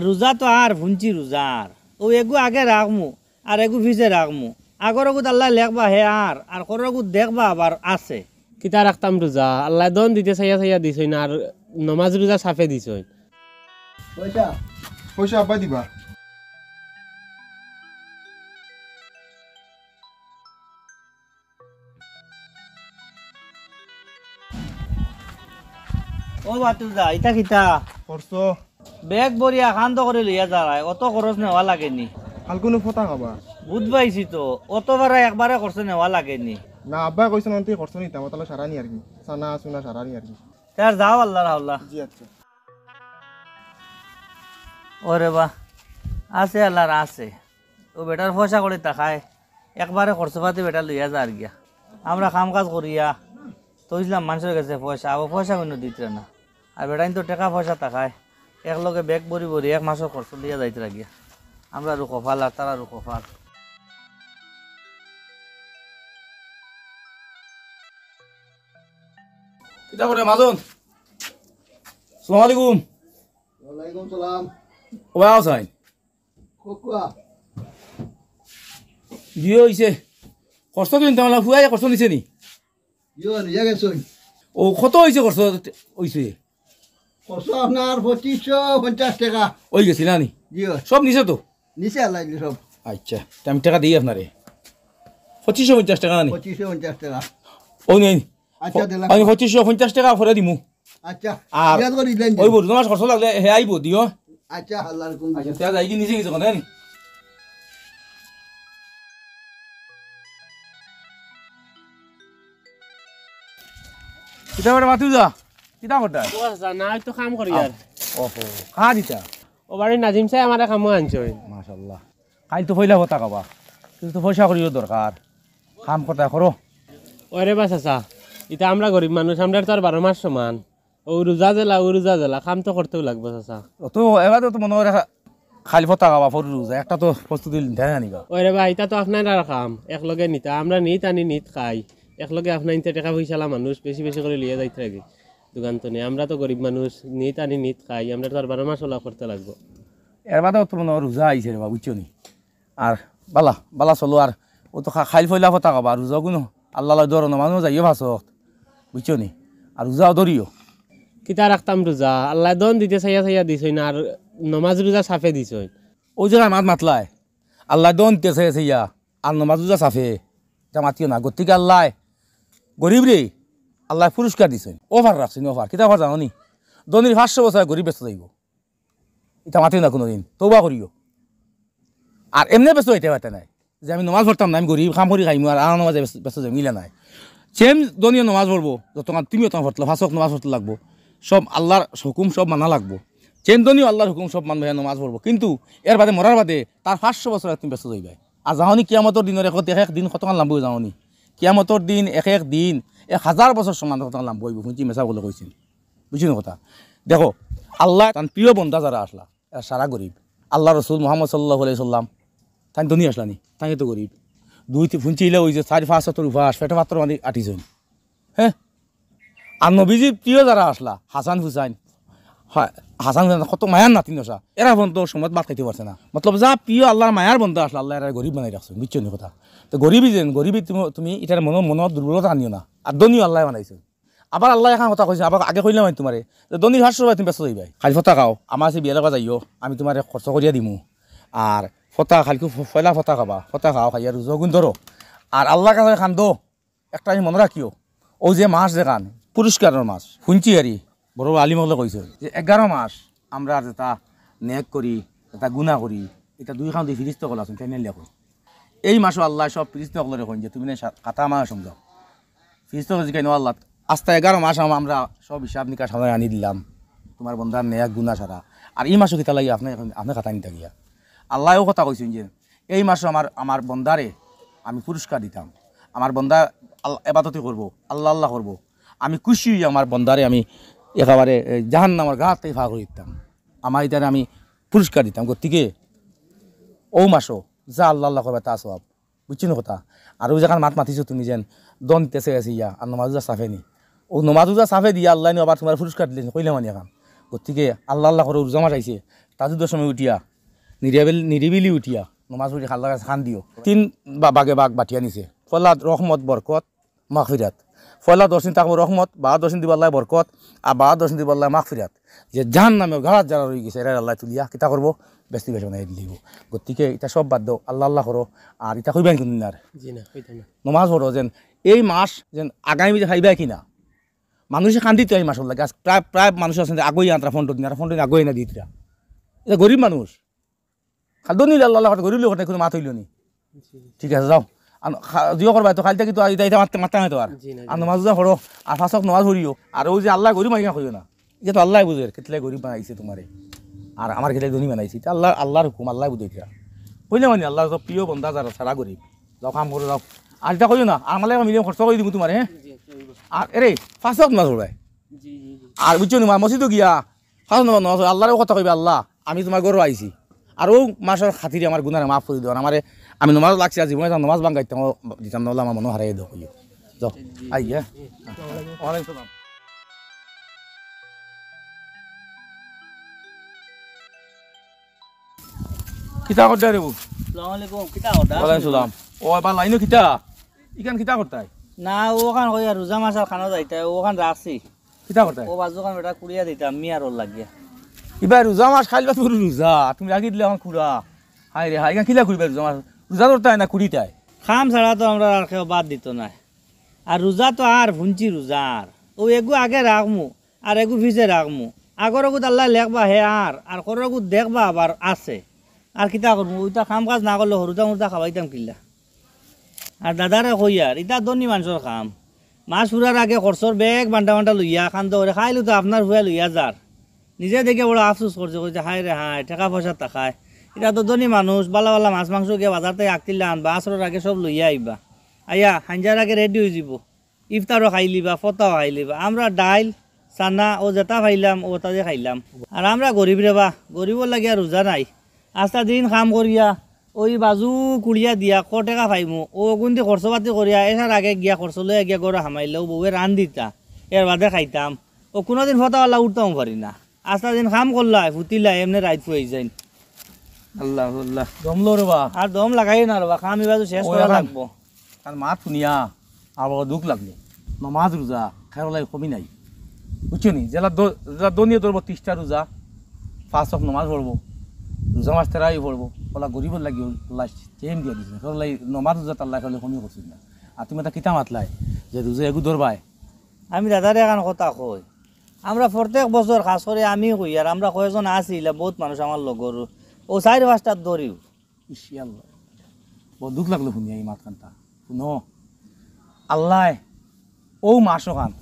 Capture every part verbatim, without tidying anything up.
রোজা তো আর ফুনছি রোজার, অউ এগু আগে রাখমু আর এগু পিছে রাখমু। আগর অগুত আল্লায় লেখবা হে আর, আর করর অগুত দেখবা আবার আছে। কিতা রাখতাম রোজা, আল্লায় দন দিতে চাইয়া চাইয়া দিছইন, আর নমাজ রোজা সাফে দিছইন। পয়সা? পয়সা আব্বায় দিবা। ও বাতুজা, ইতা কিতা? খরচ। ব্যাগ ভরিয়া কান্দো করি লইয়া যারায়, অত খরচ নেওয়া লাগেনি। খালি কুনু ফতা খাবা? বুঝ পাইছি তো, অত বারা একবারে খরচ নেওয়া লাগেনি। না, আব্বায় কইছইন, অন্তে খরচ নিতাম, অতালে সারানি আর কি। সানা, সুনা সারানি আর কি। তে আর যাও আল্লার হাওলা। জি, আচ্ছা। ওরে বা, আছে আল্লার আছে। অউ বেটার পয়সা কড়ি থাকায়, একবারে খরচপাতি বেটা লইয়া যার গিয়া। আমরা কাম কাজ করিয়া, থইছলাম মানষর গেছে পয়সা, আবার পয়সা কুনু দিতরা না। আর বেটাইন তো টেকা পয়সা থাকায়, একলগে ব্যাগ ভরি ভরি এক মাসর খরচ লইয়া যাইতরা গিয়া। আমরারও কপাল আর তারারও কপাল। কিতা করে মাজন? সালাম আলাইকুম। ওয়ালাইকুম সালাম। ওবা আছাইন? কোয়া। জি অইছে। খরচ তো কিন্তু আমার ফুয়ায় খরচ নিছে নি? জি অয়, নিয়া গেছইন। ও কত অইছে খরচ অইছে? খরচ আপনার পঁচিশশো পঞ্চাশ টেকা। অই গেছিল না নি? জি অয়। সব নিছে তো? নিছে আল্লায় দিলে সব। আচ্ছা, তে আমি টেকা দেই আপনারে। পঁচিশশো পঞ্চাশ টেকা না নি? পঁচিশশো পঞ্চাশ টেকা। অউ নেইন। আচ্ছা, দিলাম। আমি পঁচিশশো পঞ্চাশ টেকা পরে দিমু। আচ্ছা, আর ইয়াদ করি দিলেন যে। অইবো, তুমার খরচ লাগলে হে আইবো, দিও। আচ্ছা, আল্লার হুকুম। আচ্ছা, তে যাই কি নিচে গেছে কোথায় নি? কিতা করে মাতু যা? কিতা করতা? ও আচ্ছা, না, আমি তো কাম করি আর। ওহো, কাজ ইটা? ও বাড়ির নাজিম সাহেব আমারে কামো আনছইন। মাশাআল্লাহ। কাইল তো পয়লা ফতা খাবা। কিন্তু তো পয়সা কড়িরও দরকার। কাম করতা করো। ওরে বা চাচা, ইতা আমরা গরিব মানুষ, আমরার তো আর বারো মাস সমান। অউ রোজা যেলা, অউ রোজা যেলা, কাম তো করতেউ লাগবো চাচা। অউ তো এবার তো মনো করে খা-, কাইল ফতা খাবা, পরু রোজা, একটা তো প্রস্তুতি নিতে হয় না নিবা। ওরে বা, ইতা তো আপনারার কাম, একলগে নিতা, আমরা নিত আনি নিত খাই, একলগে আপনাইনতে টেকা পয়সালা মানুষ, বেশি বেশি করি লইয়া যাইতরা গি। দোকান তো নেই, আমরা তো গরিব মানুষ, নিত আনি নিত খাই, আমরার তো আর বারো মাস ওলা করতে লাগবো। এর বাদে তো মনো রোজা আইছে রে বা, বুঝছো নি? আর বালা, বালা চলো। আর অউ তো খা-, কাইল পয়লা ফতা খাবা, রোজা গুনো আল্লাহ লয় ধরো, নমাজও যাইও পাঁচ ওয়াক্ত, বুঝছো নি? আর রোজাও ধরিও। কিতা রাখতাম রোজা, আল্লায় দন দিতে চাইয়া চাইয়া দিছইন, আর নমাজ রোজা সাফে দিছইন। অউ যে মাত মাতলায়, আল্লায় দন দিতে চাইয়া চাইয়া, আর নমাজ রোজা সাফে, ইতা মাতিও না। গতিকে আল্লায় গরিবরে, আল্লায় পুরস্কার দিছইন, offer রাখছইন, offer। কিতা offer জানো নি? ধনীর পাঁচশো বছর গরিব বেঁচে যাইবো। ইতা মাতিও না কুনুদিন, তওবা করিও। আর এমনে বেঁচে যাইতে পারতে নায় যে আমি নমাজ পড়তাম না, আমি গরিব, কাম করি খাইমু, আর আমার নমাজে বেঁচে, বেঁচে যাইমু, ইলা নায়। Same ধনীয় নমাজ পড়বো, যতক্ষণ তুমিও তখন পড়তে, পাঁচ ওয়াক্ত নমাজ পড়তে লাগবো, সব আল্লার হুকুম সব মানা লাগবো। Same ধনীয় আল্লার হুকুম সব মানবো, হে নমাজ পড়বো, কিন্তু এর বাদে মরার বাদে তার পাঁচশো বছর তুমি বেঁচে যাইবায়। আর জানো নি কিয়ামতর দিনর এক, এক এক দিন কতখান লাম্বা অইবো জানো নি? কিয়ামতর দিন এক এক দিন এক হাজার বছর সমান কতখান লাম্বা অইবো, হুনছি মেসাব অকলে কইছইন। বুঝছো নি কথা? দেখো, আল্লায় তান প্রিয় বন্দা যারা আছলা, এরা সারা গরিব। আল্লার রসুল মুহাম্মদ সাল্লাল্লাহু আলাইহি ওয়াসাল্লাম, তাইন ধনী আছলা নি, তাইন তো গরিব। দুই তি-, হুনছি ইলা অউ যে চাইর পাঁচ ওয়াক্তর উপাস, পেটো পাত্র বান্ধি আটিছইন। হ্যাঁ? আর নবীজির প্রিয় যারা আছলা, হাসান হুসাইন, হ্যাঁ, হাসান হুসাইন কত মায়ার নাতিন আছলা, এরা পর্যন্ত সময়ত ভাত খাইতে পারছে না। মতলব যা প্রিয় আল্লার মায়ার বন্দা আছলা, আল্লায় এরারে গরিব বানাই রাখছইন, বুঝছো নি কথা? তো গরিবই যেন, গরিবই তুমি, তুমি ইটার মনো, মনো দুর্বলতা আনিও না। আর ধনীও আল্লায় বানাইছইন। আবার আল্লায় একখান কথা কইছইন, আবার আগে কইলাম আমি তুমারে, যে ধনীর পাঁচশো বছর তুমি বেঁচে যাইবায়। কাইল ফতা খাও, আমার কাছে বিয়ার লাগি যাইও, আমি তুমারে খরচ করিয়া দিমু। আর ফতা, কাইলকু ফ-, পয়লা ফতা খাবা, ফতা খাও, খাইয়া রোজা গুন ধরো। আর আল্লার কাছে কান্দো, একটা জিনিস মনো রাখিও, অউ যে মাস যেখান পুরস্কারর মাস, হুনছি আরি, বড় আলিম অকলে কইছইন যে এগারো মাস আমরা যেতা নেক করি, যেতা গুনা করি, ইতা দুইখান দি ফিরিস্তা অকল আছইন, তাইন লেখো। এই মাসো আল্লায় সব ফিরিস্তা অকলরে কইন যে তুমি নে সা-, খাতা আমায় সমঝাও। ফিরিস্তা অকলে জিকাইন, "ও আল্লাহ, আস্তা এগারো মাস আম-, আমরা সব হিসাব নিকাশ সামনে আনি দিলাম, তুমার বন্দার নেক গুনা সারা। আর ই মাসো কিতা লাগি আপনে, আপনে খাতা নিতা গিয়া?" আল্লায় অউ কথা কইছইন যে এই মাসো আমার, আমার বন্দারে আমি পুরস্কার দিতাম। আমার বন্দা আল-, এবাদতি করবো, আল্লাহ আল্লাহ করবো। আমি খুশি অইয়া আমার বন্দারে আমি একেবারে, এ, জাহান্নামর গাত থাকি পার করি দিতাম। আমার ইতারে আমি পুরস্কার দিতাম। গতিকে অউ মাসো যা আল্লাহ আল্লাহ করবায় তা সওয়াব। বুঝছো নি কথা? আর অউ যেখান মাত মাতিছো তুমি যেন, দন দিতে চাইয়া চাইয়া, আর নমাজ রোজা সাফে নি। অউ নমাজ রোজা সাফে দিয়া আল্লায় নু আবার তুমারে পুরস্কার দিলে, কইলাম আনি একখান। গতিকে আল্লাহ আল্লাহ করো, রোজা মাস আইছে, তাহাজ্জুদর সময় উঠিয়া, নিরিবিল-, নিরিবিলি উঠিয়া, নমাজ পড়ি আল্লার কাছে কান্দিও। তিন বা-, ভাগে ভাগ বাটিয়া নিছে। পয়লা রহমত, বরকত, মাগফিরাত। পয়লা দশ দিন থাকবো রহমত, বারো দশ দিন দিবো আল্লায় বরকত, আর বারো দশ দিন দিবো আল্লায় মাগফিরাত। যে জাহান্নামে গাড়াত যারা রইগেছে, এরারে আল্লায় তুলিয়া কিতা করবো? বেহেস্তি বাসি বানাই দিবো। গতিকে ইতা সব বাদ দেও, আল্লাহ আল্লাহ করো। আর ইতা কইবায় কুনদিন আর? জি না, কইতাম না। নমাজ পড়ো যেন, এই মাস যেন আগামী যে পাইবায় কিনা। মানষে কান্দিতো এই মাসর লাগি। আইজ প্রায়, প্রায় মানুষ আছইন যে আগুয়াইয়া আনরা পনরো দিন, আর পনরো দিন আগুয়াইয়া না দিতরা। ইতা গরিব মানুষ। খালি ধনী অইলে আল্লাহ আল্লাহ করতা, গরিব অইলে করতা, কুনু মাত অইলো নি। জি, জি। ঠিক আছে, যাও। আর খা-, জিও করবায় তো, কাইল থাকি তো আর ইতা, ইতা মাততে, মাততাম নায় তো আর। জি না, জি আর না। নমাজ রোজা পড়ো, আর পাঁচ ওয়াক্ত নমাজ পড়িও। আর অউ যে আল্লায় গরিব মাইয়া কইও না। ইটা তো আল্লায় বুঝের, কিতার লাগি গরিব বানাইছে তুমারে। আর আমারে কিতার লাগি ধনী বানাইছে। ইটা আল্লাহ, আল্লাহর হুকুম, আল্লায় বুঝের ইটা। কইলে মানে আল্লাহর তো প্রিয় বন্দা যারা, সারা গরিব। যাও কাম করো, যাও। আর ইটা কইও না, আর আমার লাগি মিলিয়ন খরচ করি দিমু তুমারে, হ্যাঁ? জি, আচ্ছা, অইবো। আর এরে, পাঁচ ওয়াক্ত নমাজ পড়বায়। জি, জি, জি। আর বুঝছো নি, মা-, মসজিদো গিয়া, পাঁচ ওয়াক্ত নমাজ, নমাজ পড়ো, আল্লাহরেও কথা কইবায়, "আল্লাহ, আমি তুমার ঘরো আইছি। আর অউ মাসর খাতিরে আমার গুনারে মাফ করি দেও। আর আমারে, আমি নমাজ লাগছি, আর জীবনে নমাজ ভাঙ্গাইতাম, দিতাম না, আল্লাহ, আমার মনো হারাই দেও।" কইও। যাও, আই গিয়া। ওয়ালাইকুম সালাম। কিতা করতায় রে বু? আসসালামু আলাইকুম, কিতা করতায়? ওয়ালাইকুম সালাম। ও বাবা, লাইনো কিতা? ইখান কিতা করতায়? না, অখান কইয়া রোজা মাস আর খানো যাইতায়, অখান রাখছি। কিতা করতায়? অউ বাজুখান বেটা কুড়িয়া দিতাম, মিয়ার ওর লাগিয়া। ইবা রোজা মাস, কাইল বাদ পরু রোজা, তুমি রাখি দিলে অখন কুড়া। হায় রে হায়, ইখান কিলা কুড়িবায় রোজা মাস? রোজা ধরতায় না কুড়িতায়? কাম ছাড়া তো আমরার আর কেউ বাদ দিতো নায়। আর রোজা তো আর ফুঞ্চি রোজা আর। অউ এগু আগে রাখমু, আর এগু পিছে রাখমু। আগর অগুত আল্লায় লেখবা হে আর, আর করর অগুত দেখবা আবার আছে। আর কিতা করমু? অউটা কাম কাজ না করলে হুরুতা-মুরুতা খাওয়াইতাম কিলা? আর দাদারে কইয়ার, ইতা ধনী মানষর কাম। মাস ফুরার আগে খরচর বেগ বান্ডা বান্ডা লইয়া কান্দো করে, কাইলউ তো আপনার ফুয়ায় লইয়া যার। নিজে দেখিয়া বড় আফসোস করছে, কইছে, "হায় রে হায়, টেকা-পয়সা থাকায়।" ইতা তো ধনী মানুষ, ভালা ভালা মাছ-মাংস গিয়া বাজার থাকি আখতিলা আনবা, আছরর আগে সব লইয়া আইবা। আইয়া হাইঞ্জার আগে রেডি অইযিবো। ইফতারও খাইলিবা, ফতাও খাইলিবা। আমরা ডাইল, চানা, অউ যেতা পাইলাম, অউ অতা দি খাইলাম। আর আমরা গরিব রে বা, গরিবর লাগিয়া রোজা নাই। আস্তা দিন কাম করিয়া, অউ বাজু কুড়িয়া দিয়া ক টেকা পাইমু, অউ অগুন দি খরচ-পাতি করিয়া, এশার আগে গিয়া খরচ লইয়া গিয়া ঘরো হামাইলে, অউ বউয়ে রান্দিতা, এর বাদে খাইতাম। অউ কুনুদিন ফতাওয়ালা উঠতামও পারি না। আস্তা দিন কাম করলাই, ফুতিলাই, এমনে রাইত ফুয়াই যাইন। আল্লাহ, আল্লাহ। দম লো রে বা। আর দম লাগাইও না রে বা, কাম ইবাজু শেষ করা লাগবো। তার মাত হুনিয়া আমার বড় দুখ লাগলো। নমাজ রোজা কারোর লাগি কমি নাই, বুঝছো নি? যেলা দ-, যেলা ধনীয়ে ধরবো তিরিশটা রোজা, পাঁচ ওয়াক্ত নমাজ পড়বো, রোজা মাস তেরাবি পড়বো, অলা গরিবর লাগিও আল্লায় চেইন দিয়া দিছে। কারোর লাগি নমাজ রোজা তার লাগি কমি করছে না। আর তুমি ইতা কিতা মাতলায় যে রোজা এগু ধরবায়? আমি দাদারে এখান কথা কই, আমরা প্রত্যেক বছর, খাছ করি আমি কই, আর আমরা কয়জন আছি, ইলা বউত মানুষ আমার লগর, অউ চাইর-পাঁচটা ধরিও। ইশ, ইয়া আল্লাহ। বড় দুখ লাগলো হুনিয়া ই মাতখানতা। হুনো, আল্লায় অউ মাসখান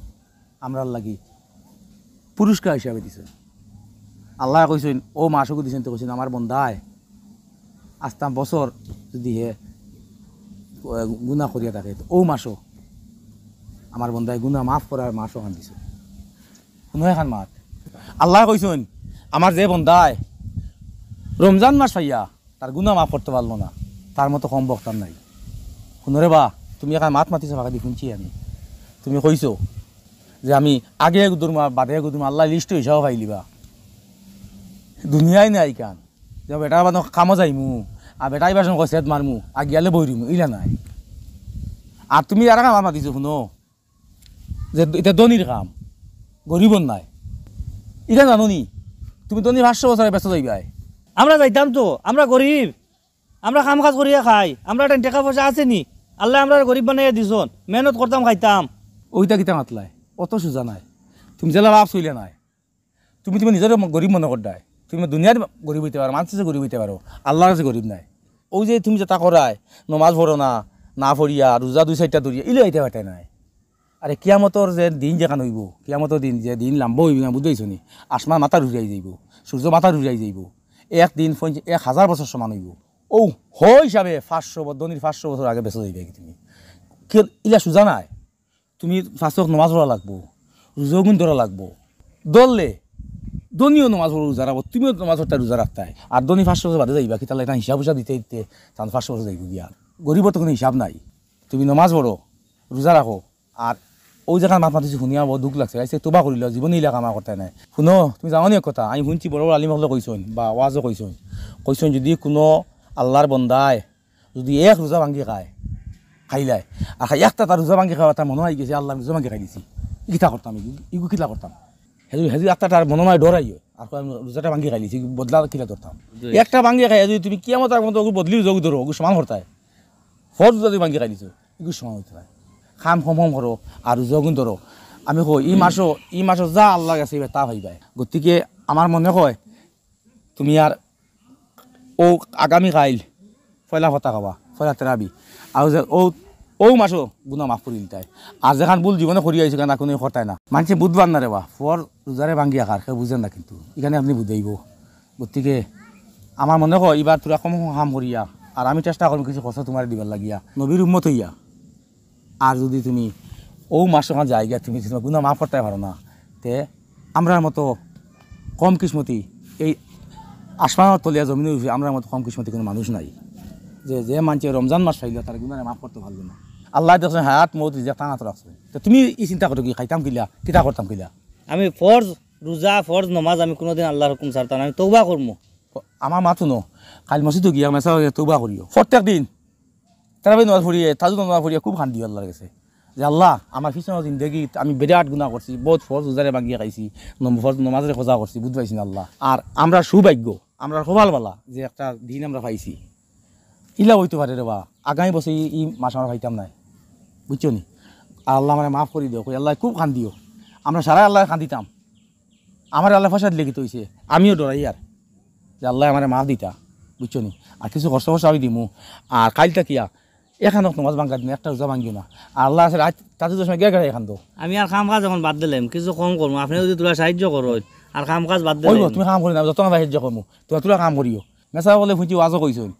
আমরার লাগি পুরস্কার হিসাবে দিছইন। আল্লায় কইছইন, অউ মাসগু দিছইন, তে কইছইন, "আমার বন্দায় আস্তা বছর যুদি হে, এ, গুনা করিয়া থাকে, তে অউ মাসো আমার বন্দায় গুনা মাফ করার মাসখান দিছইন।" হুনো এখান মাত। আল্লায় কইছইন, "আমার যে বন্দায় রমজান মাস পাইয়া তার গুনা মাফ করতে পারলো না, তার মতো কম বখত আর নাই।" হুনো রে বা, তুমি এখান মাত মাতিছো, ফাঁকা দি হুনছি আমি। তুমি কইছো যে আমি আগে এগু ধরমু, বাদে এগু ধরমু, আল্লায় লিস্টো হিসাবও পাইলিবা। দুনিয়ায় নাই ইখান। যে বেটার বাদে কামো যাইমু, আর বেটায় ইবার সময় কয় সেদ মারমু, আর গিয়ালে বইরিমু, ইলা নাই। আর তুমি আর এখান মাত মাতিছো, হুনো, যে ইতা ধনীর কাম, গরিবর নায়। ইটা জানো নি? তুমি ধনী পাঁচশো বছরে বেহেস্তো যাইবায়। আমরা যাইতাম তো, আমরা গরিব, আমরা কাম-কাজ করিয়া খাই, আমরার টেকা-পয়সা আছে নি? আল্লায় আমরারে গরিব বানাইয়া দিছইন, মেহনত করতাম খাইতাম। অউ ইতা কিতা মাতলায়? অত সুজা নায়। তুমি যেলা ভাবছো ইলা নায়। তুমি, তুমি নিজরে ম-, গরিব মনো কররায়। তুমি দুনিয়ার গরিব অইতে পারো, মানষর গরিব অইতে পারো, আল্লার কাছে গরিব নায়। অউ যে তুমি যেতা কররায়, নমাজ পড়ো না, না পড়িয়া, রোজা দুই-চাইরটা ধরিয়া, ইলা অইতে পারতায় নায়। আরে কিয়ামতর যে দিন যেখান অইবো, কিয়ামতর দিন যে দিন লাম্বা অইবো না, বুঝছো নি? আসমান মাথার উপরে আই যাইবো, সূর্য মাথার উপরে আই যাইবো। এক দিন পঞ্চ-, এক হাজার বছর সমান অইবো। অউ হ হিসাবে পাঁচশো ব-, ধনীর পাঁচশো বছর আগে বেহেস্তো যাইবায় গি তুমি। কি ইলা সুজা নায়? তুমি পাঁচ ওয়াক্ত নমাজ পড়া লাগবো, রোজাগুন ধরা লাগবো। ধরলে ধনীও নমাজ পড়বো, রোজা রাখবো, তুমিও নমাজ পড়তায়, রোজা রাখতায়। আর ধনী পাঁচশো বছর বাদে যাইবা, কিতার লাগি? তান হিসাব-হুসাব দিতে দিতে তান পাঁচশো বছর যাইবো গিয়া। গরিবর তো কুনু হিসাব নাই। তুমি নমাজ পড়ো, রোজা রাখো, আর অউ যেখান মাত মাতিছি হুনিয়া বউত দুখ লাগছে, আইজকে তওবা করিলাও, জীবনে ইলা কাম আর করতায় নায়। হুনো, তুমি জানো নি এক কথা, আমি হুনছি বড় বড় আলিম অকলে কইছইন, বা ওয়াজও কইছইন, কইছইন যুদি কুনু আল্লার বন্দায় যুদি এক রোজা ভাঙ্গি খায়, খাইলায়, আর খাই একটা তার রোজা ভাঙ্গি খাওয়া, তার মনো অইগেছে, "আল্লা, আমি রোজা ভাঙ্গি খাইলিছি, ই কিতা করতাম, ইগু, ইগু কিলা করতাম?" হেজু, হেজু একটা তার মনো অয় ডর আইও, আর কয়, "আমি রোজাটা ভাঙ্গি খাইলিছি, বদলা কিলা ধরতাম?" জি। একটা ভাঙ্গি খাই, যুদি তুমি কিয়ামত আগ পর্যন্ত অগু বদলি রোজা অগু ধরো, অগু সমান করতায়। ফরজ রোজা তুমি ভাঙ্গি খাইলিছো, ইগু সমান অইতো নায়। কাম কম কম করো, আর রোজা অগুন ধরো। আমি কই, ই মাসো, ই মাসো যা আল্লার গেছে, ইবার তা পাইবায়। গতিকে আমার মনে অয়, তুমি আর অউ আগামী কাইল পয়লা ফতা খাবা, পয়লা তেরাবি। আর যে অউ, অউ মাসো গুনা মাফ করি দিতায়। আর যেখান ভুল জীবনে করি আইছো, কেন কুনু করতায় না। মানষে বুঝবার না রে বা, ফরজ রোজারে ভাঙ্গিয়া খার, কেউ বুঝের না কিন্তু। ইখানে আপনে বুঝাইবো। গতিকে আমার মনে অয় ইবার থুড়া কম কম কাম করিয়া, আর আমি চেষ্টা করমু কিছু খরচ তুমারে দিবার লাগিয়া, নবীর উম্মত অইয়া। আর যুদি তুমি অউ মাস অখান যাইগিয়া তুমি তুমার গুনা মাফ করতায় পারো না, তে আমরার মতো কম কিসমতি, এই আসমানর তলিয়া জমিনর উপরে আমরার মতো কম কিসমতি কুনু মানুষ নাই। যে, যে মানষে রমজান মাস পাইলো, তার গুনারে মাফ করতো পারলো না। আল্লায় দেখছইন হায়াত মউত রিজিক তার আতো রাখছইন। তে তুমি ই চিন্তা করো কি, খাইতাম কিলা, কিতা করতাম কিলা? আমি ফরজ রোজা, ফরজ নমাজ আমি কুনুদিন আল্লার হুকুম ছাড়তাম না, আমি তওবা করমু। আমার মাত হুনো, কাইল মসজিদো গিয়া মেসাব অইয়া তওবা করিও। প্রত্যেক দিন তারাবি নমাজ পড়িয়া, তাহাজ্জুদ নমাজ পড়িয়া খুব কান্দিও আল্লার গেছে যে, "আল্লা, আমার পিছনর জিন্দেগিত আমি বিরাট গুনা করছি, বউত ফরজ রোজারে ভাঙ্গিয়া খাইছি, নম-, ফরজ নমাজরে কজা করছি, বুঝ পাইছি না আল্লা। আর আমরার সৌভাগ্য, আমরার কপাল ভালা যে একটা দিন আমরা পাইছি। ইলা অইতো পারে রে বা, আগামী বছর ই, ই মাস আমরা পাইতাম নায়, বুঝছো নি? আর আল্লা আমারে মাফ করি দেও।" কই আল্লায় খুব কান্দিও, আমরা সারা আল্লারে কান্দিতাম। আমারে আল্লায় পয়সা দিলে কিতা অইছে, আমিও ডরাইয়ার যে আল্লায় আমারে মাফ দিতা, বুঝছো নি? আর কিছু খরচ খরচ আমি দিমু। আর কাইল থাকিয়া এখান নমাজ ভাঙ্গা দিমু, একটা রোজা ভাঙ্গিও না। আর আল্লার গেছে রাইত তাহাজ্জুদর সময় গেড় গেড়াইয়া কান্দো। আমি আর কাম কাজ অখন বাদ দিলাম, কিছু কম করমু, আপনে যুদি থুড়া সাহায্য করইন, আর কাম কাজ বাদ দিলাম। অইবো, তুমি কাম করি না, যত না সাহায্য করমু, তুমি থুড়া কাম করিও। মেসাব অকলে হুনছি ওয়াজও কইছইন,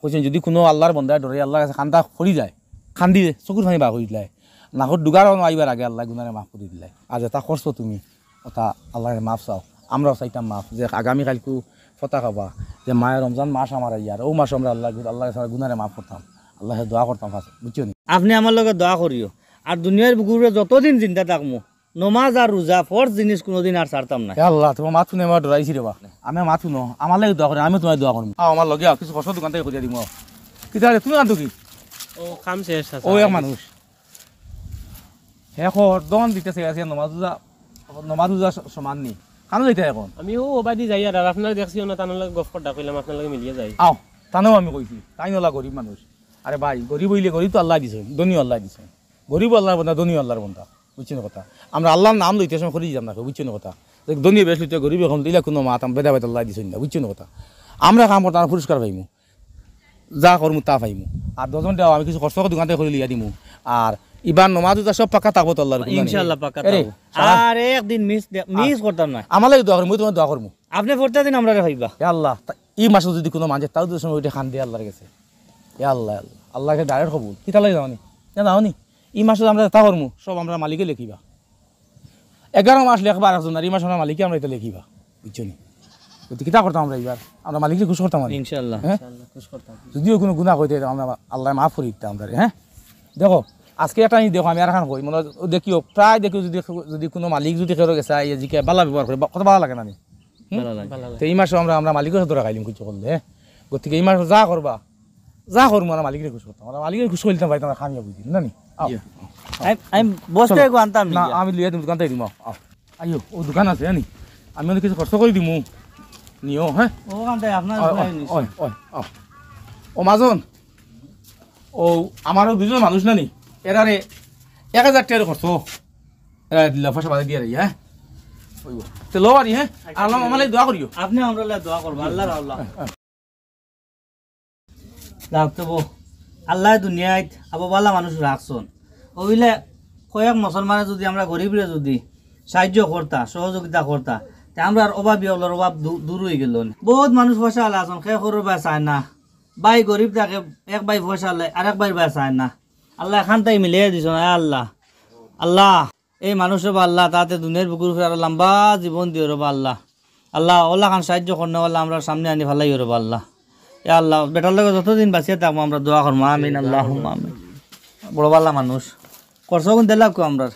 কইছইন যুদি কুনু আল্লার বন্দায় ডরে আল্লার গেছে কান্দা করি যায়, কান্দি চকুর পানি বার করি দিলায়, নাকর ডুগার অনো আইবার আগে আল্লায় গুনারে মাফ করি দিলায়। আর যেটা করছো তুমি, ওটা আল্লারে মাফ চাও, আমরাও চাইতাম মাফ, যে আগামী কাইলকু ফতা খাবা, যে মাহে রমজান মাস আমার আইয়ার, অউ মাসো আমরা আল্লার গু-, আল্লার গেছে গুনারে মাফ করতাম, আল্লার গেছে দোয়া করতাম, বুঝছো নি? আপনে আমার লগে দোয়া করিও, আর দুনিয়ার বুকুর উপরে যতদিন জিন্দা থাকমু, নমাজ আর রোজা ফরজ জিনিস কুনুদিন আর ছাড়তাম না। এ আল্লা, তুমার মাত হুনে আমার ডরাইছি রে বা। আমি মাত হুনো, আমার লাগি দোয়া করো, আমিও তুমার দোয়া করমু। আও, আমার লগে আও, কিছু খরচ দোকান থাকি করিয়া দিমু, আও। কিতা রে, তুমি কান্দো কি? ও, কাম শেষ, চাচা। ও এক মানুষ। হে খর, দোকান দিতেছে, আছে নমাজ রোজা, নমাজ রোজা স-, সমান নি। কানো যাইতা অখন? আমি অউ বাদি যাই আর, আর আপনারে দেখছি না, তান লগে গফ করতা কইলাম, আপনার লগে মিলিয়া যাই। আও, তানেও আমি কইছি, তাইন অলা গরিব মানুষ। আরে ভাই, গরিব অইলে গরিব তো আল্লায় দিছইন, ধনী আল্লায় দিছইন। গরিব আল্লার বন্দা, ধনী আল্লার বন্দা। বুঝছো নি কথা? আমরা আল্লার নাম লইতে সময় করি যাইতাম না, বুঝছো নি কথা? যে ধনী বেশ লইতে গরিব অখন ইলা কুনু মাত আম-, ভেদাভেদ আল্লায় দিছইন না, বুঝছো নি কথা? আমরা কাম করতাম, আমরা পুরস্কার পাইমু, যা করমু তা পাইমু। আর দশ ঘন্টা আমি কিছু কষ্ট করে দোকান থাকি করি লইয়া দিমু। আর ইবার নমাজ রোজা সব পাক্কা থাকবো তো আল্লার হুকুম জানি। ইনশাআল্লাহ পাক্কা এরে, থাকবো। সারা আর একদিন মিস দে-, মিস করতাম না। আমার লাগি দোয়া করমু, তুমি দোয়া করমু। আপনে প্রত্যেক দিন আমরারে পাইবা। এ আল্লা, তা-, ই মাসো যুদি কুনু মানষে তাও যদি সময় উঠে কান্দে আল্লার গেছে। এ আল্লা, আল্লা, আল্লার গেছে direct কবুল। কিতা লাগি জানো নি? না, জানো নি? ই মাসো আমরা যেতা করমু, সব আমরার মালিকে লেখিবা। এগারো মাস লেখবা আরেকজন, আর ই মাস আমরার মালিকে আমরারে ইতা লেখিবা। বুঝছো নি? গতিকে কিতা করতাম আমরা ইবার? আমরার মালিকরে খুশ করতাম আর। ইনশাআল্লাহ। হ্যাঁ? ইনশাআল্লাহ, খুশ করতাম। যুদিও কুনু গুনা করি থাকি, আমরা আল্লায় মাফ করি দিতা আমরারে, হ্যাঁ? দেখো, আজকে একটা জিনিস দেখো, আমি আরখান কই, মনো দেখিও, প্রায় দেখিও, যুদি, যুদি কুনু মালিক যুদি কেউর গেছে আইয়া জিকে বালা ব্যবহার করে, বা-, কত বালা লাগে না নি? হুম? বালা লাগে। বালা লাগে। তে ই মাসো আমরা, আমরার মালিকর সাথে ধরা খাইলিমু কিছু করলে, হ্যাঁ? গতিকে ই মাসো যা করবা, যা করমু, আমরার মালিকরে খুশ করতাম। আমরার মালিকরে খুশ করতাম পাইতাম, আমরা কামিয়াব অইতাম, না নি? আও। জি। আমি, আমি বস্তা চলো। এগু আনতাম না, নি গিয়া? আমি লইয়া দিমু, দোকান থাকি দিমু, আও। আইও, অউ দোকান আছে, জানি? আমি অনেক কিছু খরচ করি দিমু। নিও, হ্যাঁ? অউ দোকান থাকি আপনার ওই, ওই, ওই, ওই। ও মাজন, ও আমারও দুইজন মানুষ না নি? এরারে এক হাজার টেকা খরচ। এরা দিলা পয়সা বাদে দিয়া রাখি, হ্যাঁ? ওই, তে লো বাড়ি, হ্যাঁ? আর আমার লাগি দোয়া করিও। আপনে আমরার লাগি দোয়া করবা, আল্লাহ, আল্লাহ। হ্যাঁ, হ্যাঁ। যাউক তে বউ, আল্লায় দুনিয়াত আবো বালা মানুষ রাখছইন। অইলে কয়েক মুসলমানে যুদি আমরা গরিবরে যুদি সাহায্য করতা, সহযোগিতা করতা, তে আমরার অভাবী অকলর অভাব দূ-, দূর অইগেলো। বউত মানুষ পয়সাআলা আছইন, কেউ কেউর বায় চায় না। ভাই গরিব থাকে, এক ভাই পয়সাআলা, আরেক ভাইর বায় চায় না। আল্লায় এখান থাকি মিলাইয়া দিছইন, আয় আল্লাহ। আল্লাহ, এই মানুষ রে বা আল্লাহ, তাতে দুনিয়ার বুকুর উপরে আরো লম্বা জীবন দিও রে বা আল্লাহ। আল্লাহ, অলাখান সাহায্য করনেওয়ালা আমরার সামনে আনি ফালাইও রে বা আল্লাহ। ইয়া আল্লাহ, বেটার লগে যতদিন বাঁচিয়া থাকমু আমরা দোয়া করমু। আমিন, আল্লাহুম্মা আমিন। বড় বালা মানুষ। খরচ অগুন দিলাউক্কা আমরার।